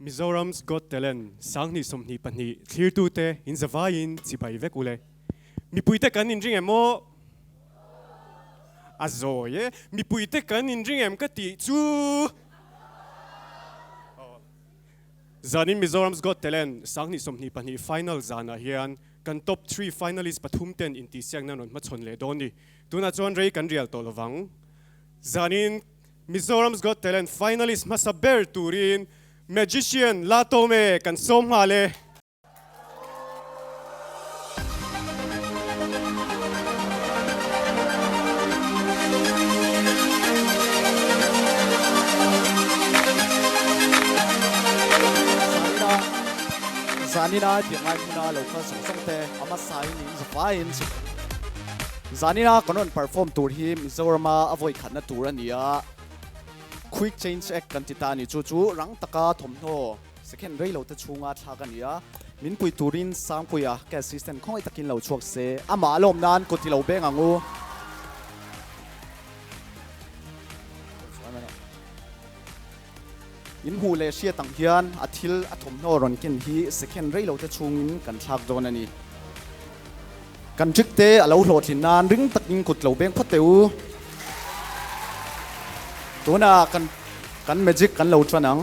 Mizoram's Got Talent 2022 thlirtute in zavaiin chibai vek ule. Mipuite kan inring em aw? A zawi e. Mipuite kan inring em ka tih chu? Zanin Mizoram's Got Talent 2022 final zanah hian kan top three finalist pathum ten intihsiakna an rawn hmachhawn leh dawn ni. Tunah chuan rei kan rial tawh lovang. Zanin Mizoram's Got Talent finalist hmasa ber turin Magician La Tome kan sawm nghal e. Zanina tiang lai hmuna lo kal sawng sawng te a hmasain in zafaiin Zanina kan rawn perform tur hi Mizorama a vawi khatna tur a ni a, Quick Change Act kan ti ta a ni. Chu chu rang taka thawmhnaw second rei lo te chhunga thlak a ni a, min pui turin Sangpuia ka assistant khawngaih takin lo chhuak se, amah a lawm nan kut i lo beng ang u. In hmuh leh hriat ang hian a thil a thawmhnaw rawn ken hi second rei lo te chhungin kan thlak dawn a ni. Kan trick te a lo hlawhtlin nan ring takin kut lo beng phawt teh u. Tunah kan kan magic kan lo tan ang.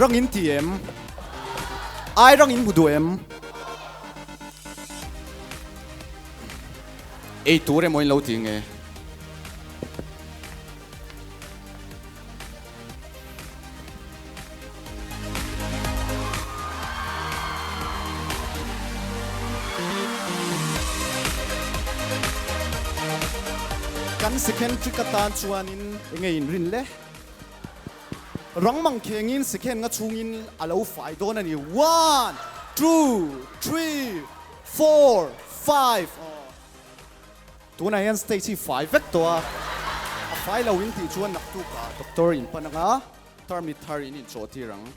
Rangin ti em? Ai rangin hmu duh em? Ei tur emaw in lo ti nge? Kan second trick atan chuanin enge in rin le? Rang mang khengin second nga chhungin a lo fai dawn a ni. One, two, three, four, five. Tunah hian stage hi fai vek tawh a, a fai lo in tih chuan naktukah doctor in pan anga tarmit thar in inchawh tir ang.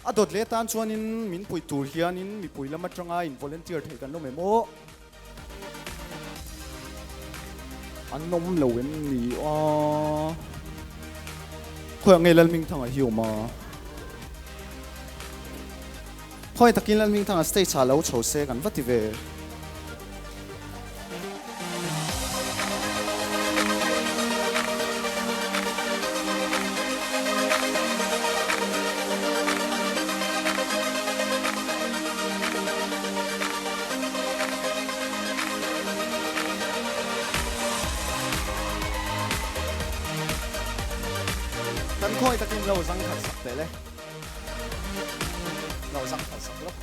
A dawt leh tan chuanin min pui tur hianin mipui lam atanga in volunteer thei kan awm em aw? An awm lo em ni a? Khawiah nge Lalhmingthanga hi awm a? Khawi takin Lalhmingthanga stage ah lo chho se kan va ti ve. Kan khawi takin lo zang khat sak teh le. Lo zang khat sak lawk.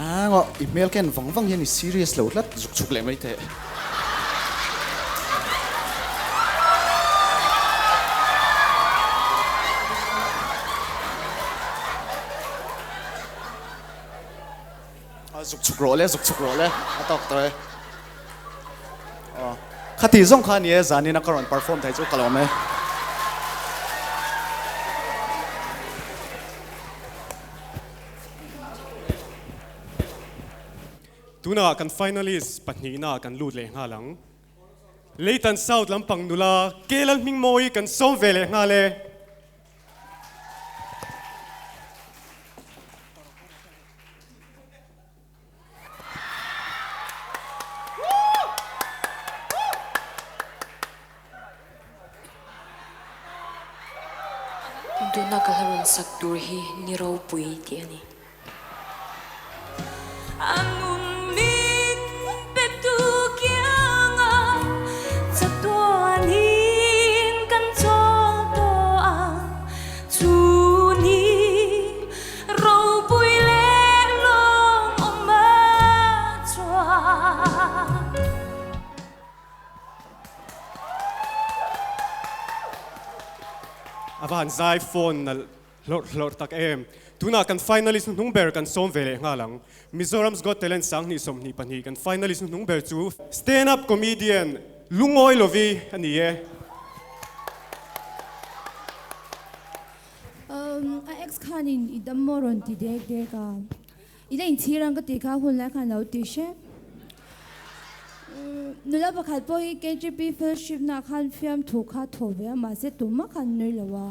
A ngaw, i hmel ken vang vang hian i serious lo tlat zuk chhuk leh mai teh. A zuk chhuk rawh le, zuk chhuk rawh le, a tawk tawh e. Aw, khati zawng kha a ni e, zanin a ka rawn perform thei chu ka lawm e. Tunah kan finalist pahnihna kan lut leh nghal ang. Leitan South lampang nula Kelal Hmingmawi kan sawm ve leh nghal e. Tuna ka hla rawn sak tur hi ni ropui tih a ni. A va han zai phone nalh hlawrh hlawrh tak em. Tunah kan finalist hnuhnung ber kan sawm ve leh nghal ang. Mizoram's Got Talent 2022 kan finalist hnuhnung ber chu Stand Up Comedian Lungawi Lovi a ni e. Umm a ex khanin i dam maw rawn ti dek dek a. I la inchhir ang ka tih kha hun lai khan lo ti hrep. Nula pakhat pawh hi KGP fellowship na khan fiamthu kha thaw ve a mahse tumah khan nui lo a.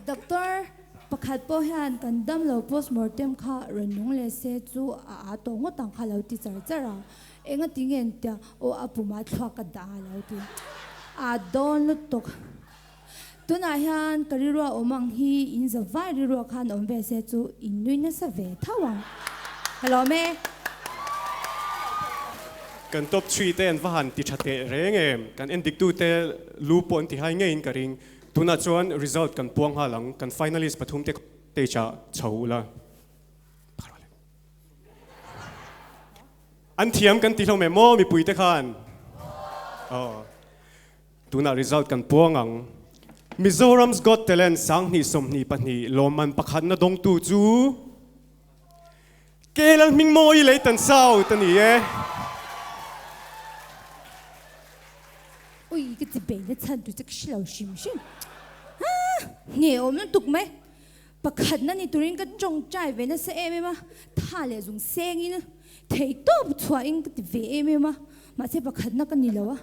Doctor pakhat pawh hian kan dam lo postmortem kha rawn nung leh se chu a aa tawh ngawt ang kha lo ti char char a. Engati nge an tia aw a pumah thluak ka dah a lo ti. Aa dawn lutuk. Tunah hian ka rilrua awm ang hi in za vai rilrua khan awm ve se chu in nui nasa ve tho ang. Ka lawm e. Kan top chhui te an va han ti tha teh reng em. Kan en dik tu te lu pawh an ti hai ngeiin ka ring. Tunah chuan result kan puang nghal ang. Kan finalist pathum te stage ah chho ula. An thiam kan ti hlawm em maw mipui te khan? Aw. Tunah result kan puang ang. Mizoram's Got Talent 2022 lawmman pakhatna dawngtu chu Kelal Hmingmawi Leitan South a ni e. Ui ka ti bei na chhan tu che ka hre lo hrim hrim. Haa hne awm lutuk mai. Pakhatna ni turin ka tawngtai ve nasa em em a, tha leh zung sengin theihtawp chhuahin ka ti ve em em a, mahse pakhatna ka ni lo a,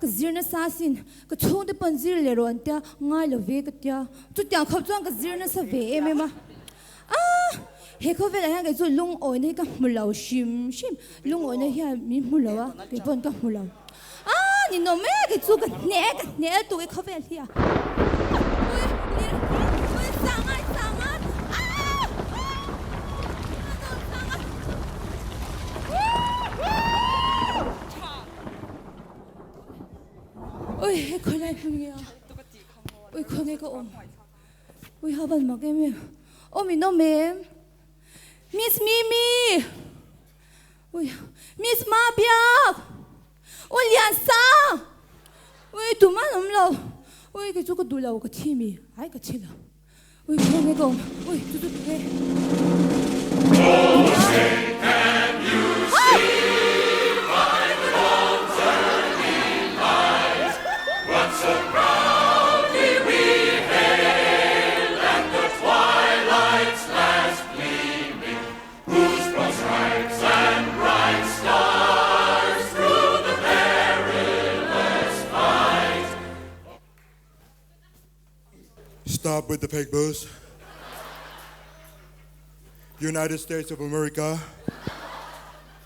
ka zir nasa asin, ka chhungte pawn zir leh rawh an tia, ngai lo ve ka tia, chutiang khawp chuan ka zir nasa ve em em a, aah he khawvelah hian kei chu lungawina hi ka hmu lo hrim hrim, lungawina hian min hmu lo a, kei pawn ka hmu lo. Aaa ni nawm e kei chu ka hne ka hne lutuk e khawvel hi a. Ui ni ui sanga sanga aaa sanga ui he khawi lai hmun nge a ui khawi nge ka awm ui ha van mak em em awm in awm em Miss Mimi. Ui, Miss Mabiak! U Liansa! Ui, tumah an awm lo. Ui, kei chu ka duh lo, ka thi mi. Ai, ka thi lo. Ui, khaw nge ka awm? Ui, chu chu tu nge? Stop with the fake booze. United States of America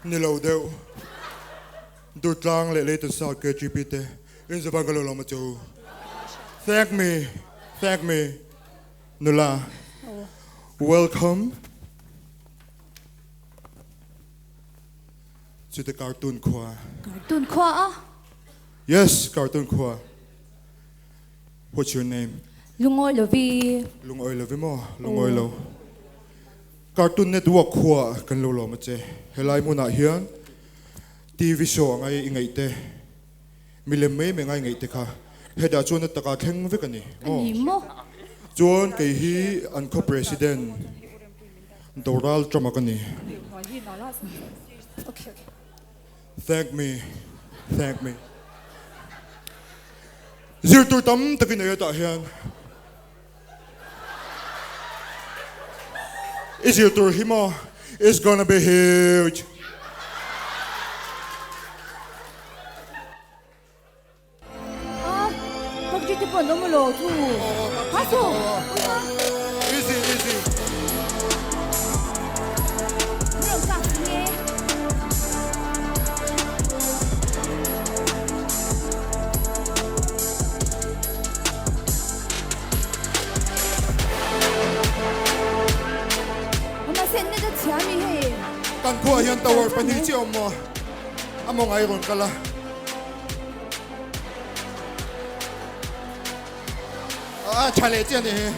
ni lo deuh Durtlang leh Leighton South KGP te in zavan ka lo lawm a che u. Thank me, thank me. Nula, welcome to the cartoon khua. Cartoon khua a? Yes, cartoon khua. What's your name? Lungawi Lovi. Lungawi Lovi maw? Lungawi Lo. Cartoon Network khua kan lo lawm a che. Helai hmunah hian TV show anga i ngaih te. Milem mai mai ngai ngaih te kha hetah chuan a taka thleng vek a ni maw? A ni maw? Chuan kei hi an khaw President Doral Trump-a ka ni. Thank me, thank me. Zir tur tam takin ei hetah hian i zir tur hi maw? It's gonna be huge. A, pakji te pawh an awm elaw chu? Ha chu! Easy, easy. Min rawn kak nge? Mahse net a chhia mi hei. Kan khuaah hian tower pahnih chiah a awm maw? A mawng ai rawn kal a. A tha leh chiah a ni hi.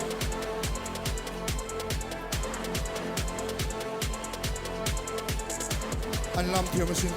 An lam thiam asin.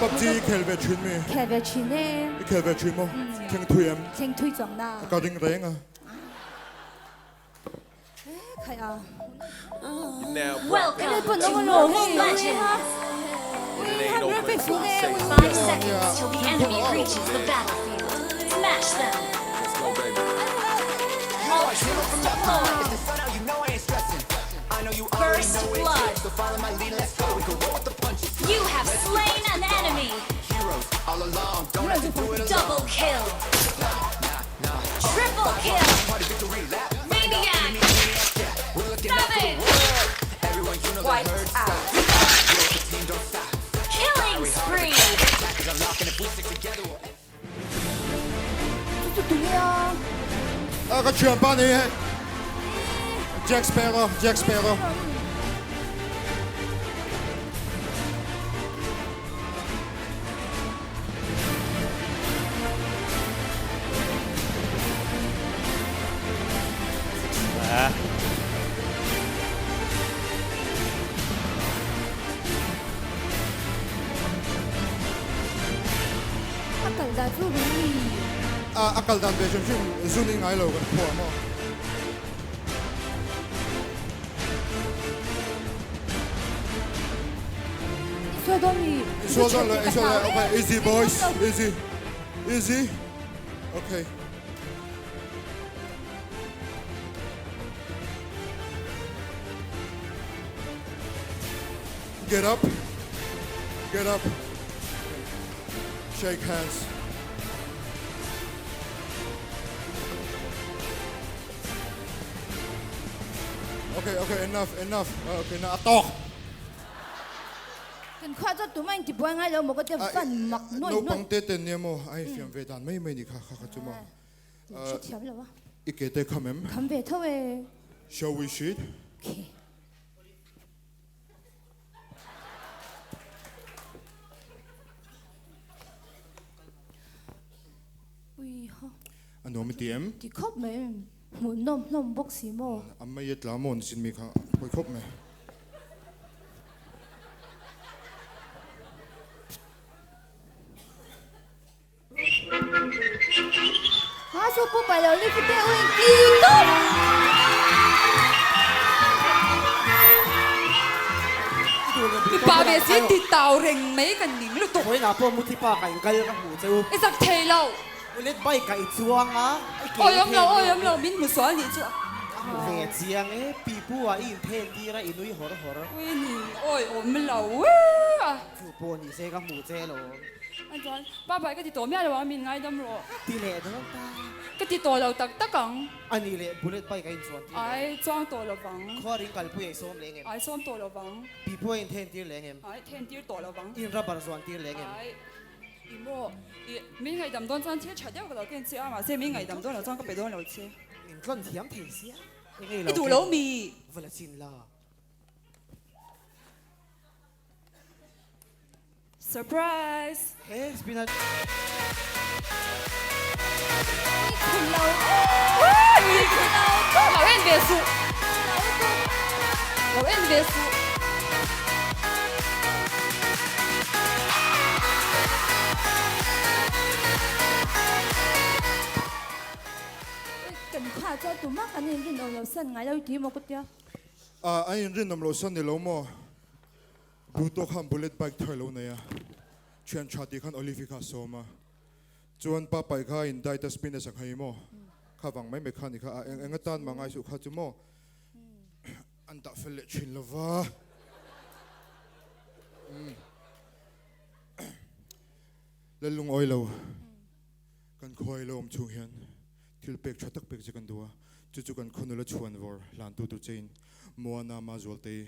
PUBG i khel ve thin mi? Khel ve thin e. I khel ve thin maw? Thleng thui em? Thleng thui chuang na. Ka ring reng a. Khai a. Welcome to Mobile Legends! 5 seconds till the enemy reaches the battlefield. Smash them! All troops deployed! First blood! You have slain an enemy! Double kill! Triple kill! Maniac! Savage! Wiped out! Killing spree! Chu chu tunge a? A ka thianpa ni hei Jack Sparrow Jack Sparrow. A kal dan chu rui mi. A a kal dan ve hrim hrim zun i ngai lo kan khuah maw? I sual dawn mi? I sual dawn lo, i sual dawn lo. Okay, easy boys, easy, easy. Okay. Get up, get up, shake hands. Okay, okay, enough, enough. Okay, na a tawk. Kan khua chuan tumah in tibuai ngai lo maw ka tia van mak nuai nuai. Naupang te ten nia maw a infiam ve dan mai mai ni kha kha kha chu maw. Hrethiam lo a. I ke te kham em? Kham ve tho e. Shall we sit? Okay. Ui ha. A nuam i ti em? Ti khawp mai em. Hmuh nawm hlawm bawk si maw? A mei a tla maw ni sin mi kha hawi khawp mai. Ha chu pu pai lo lift te u in ti tawp. Mipa ve si ti tau reng mai ka ning lutuk. Khawiah pawh muthi pa ka inkal ka hmuh che u. I zak thei lo. Bullet bike ah i chuang a, i ke Awi awm lo, awi awm lo, min hmu sual nih chu. Ka hmu ve chiang e, pipu ah i inthen tir a, i nui hawr hawr. Ui ni, awi awm lo e a. Chu pawh ni se ka hmu che lo. A chuan, Pa pai ka ti tawh miah lo ang, min ngaidam rawh. Ti leh dawn ta. Ka ti tawh lo tak tak ang. A nih leh bullet bike a inchuan tir leh. Ai, chuang tawh lo vang. Khuaring kalpui a i sawm leh ngem. Ai, sawm tawh lo vang. Pipu a inthen tir leh ngem. Ai, then tir tawh lo vang. In rubber zuan tir leh ngem. Ai. I maw? I, min ngaihdam dawn chuan thil tha deuh ka lo ken che a, mahse min ngaihdam dawn lo chuan ka pe dawn lo che. Min tlawn thiam thei sia, i ngei lo I duh lo mi? Va la chin la. Surprise! He spinach. I khum lo. I khum lo. Lo en ve suh. Lo en ve suh. Kan kha chuan tumah kan inrinawm lo san ngai lo i ti maw ka tia. A inrinawm lo san ni lo maw? Duhtawk khan bullet bike thar lo nei a, thian tha tih khan Olive kha a sawm a, chuan pa pai kha in diet a spinach a nghei maw? Kha vang mai mai kha ni kha a eng eng atan mah ngai suh kha chu maw an dah fel leh thin lo va. Lalungawi lo kan khuai lo awm chhung hian thil pek tha tak pek che kan duh a, chu chu kan khawnula chhuan vawr hlan tu tur chein Moana Mazualtei.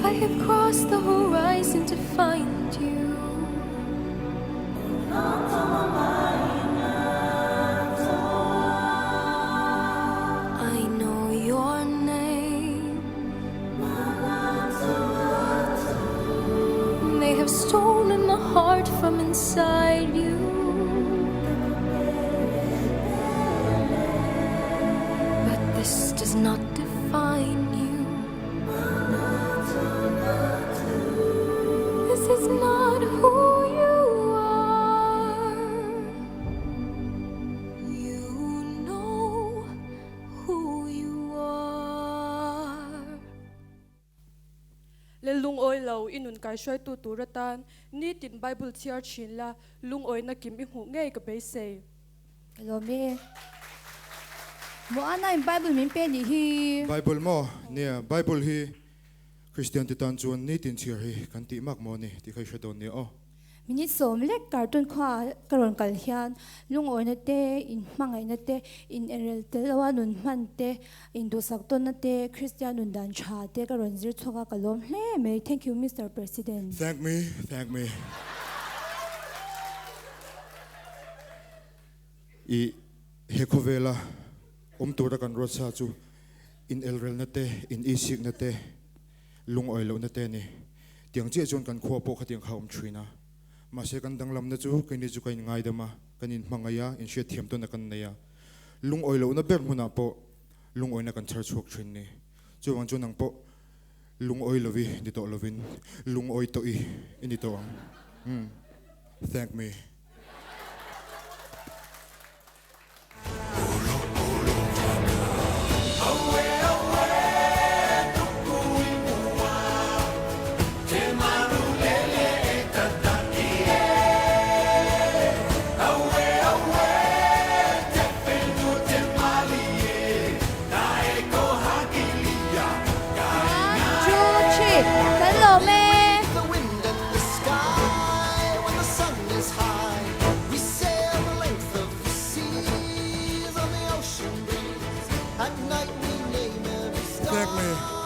I have crossed the horizon to find you. I know your name. They have stolen the heart from inside you. But this does not define you. is not who you are. You know who you are. Le lungawi lo i nun kaihruaitu tur atan nitin Bible chhiar thin la, lungawina kim i hmuh ngei ka beisei. Ka lawm e. Moana in Bible min pe nih hi. Bible maw? Nia, Bible hi Kristian te tan chuan nitin chhiar hi kan tih mak maw ni tih kha i hre dawn nia aw. Minute 10 cartoon khua ka rawn kal hian lungawina te, inhmangaihna te, inenrel tel loa nun hman te, induhsak tawnna te, Kristian nun dan tha te ka rawn zir chhuak a, ka lawm hle mai. Thank you Mister President. Thank me, thank me. I he khawvela awm tura kan ruat sa chu in elrelna te, in isikna te, lungawi lohna te a ni. Tiang chiah chuan kan khua pawh khatiang kha a awm thin a. Mahse kan danglamna chu keini chu kan inngaidam a, kan inhmangaih a, inhriatthiam tawn a kan nei a. Lungawi lohna ber hmunah pawh lungawina kan chhar chhuak thin ni. Chuvang chu nang pawh lungawi lovi ni tawh lovin lungawi tawh i i ni tawh ang. Umm. Thank me. One, two, three, kan lawm e. Thank me.